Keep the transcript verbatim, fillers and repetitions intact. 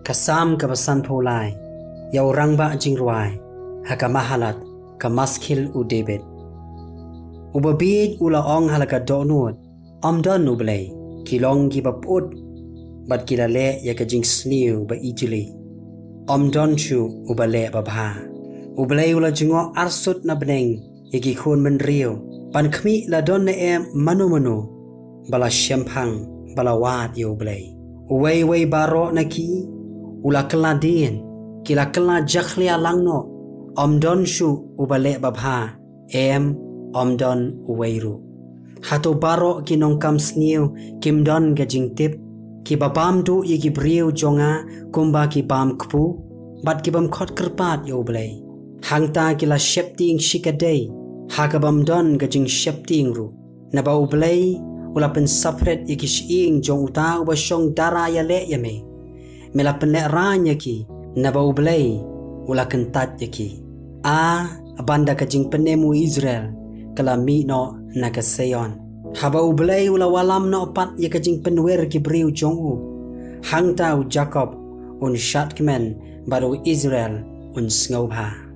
Ka Salm kaba sanphew lai. Ïa u rangbah jingrwai ha ka Mahalat, ka Maskil u David. Uba bieit u la ong ha la ka dohnud, ym don U Blei. Ki long kiba pyut bad ki la leh ïa ka jingsniew ba ijli. Ym don shuh uba leh babha. U Blei u la jngoh arsut na bneng ïa ki khun bynriew, ban khmih la don ne em mano mano ba la shemphang, ba la wad ïa U Blei. Uwei uwei baroh na ki u la kylla dien, ki la kylla jakhlia lang noh. Ym don shuh uba leh babha, em, ym don uwei ruh. Hato baroh ki nongkam sniew kim don ka jingtip, kiba bam duh ïa ki briew jong nga kumba ki bam kpu, bad ki bym khot kyrpad ïa U Blei? Hangta ki la sheptieng shikatdei ha ka bym don ka jingsheptieng ruh. Naba U Blei u la pynsaphriang ïa ki shyieng jong uta uba shong dara ïaleh ïa me. Me la pynlehraiñ ïa ki, naba U Blei u la kyntait ïa ki. A, ban da ka jingpynim u Israel ka la mih noh na ka Seion. Haba U Blei u la wallam noh pat ïa ka jingpynwir ki briew jong u, hangta u Jakob un shadkmen bad u Israel un sngewbha.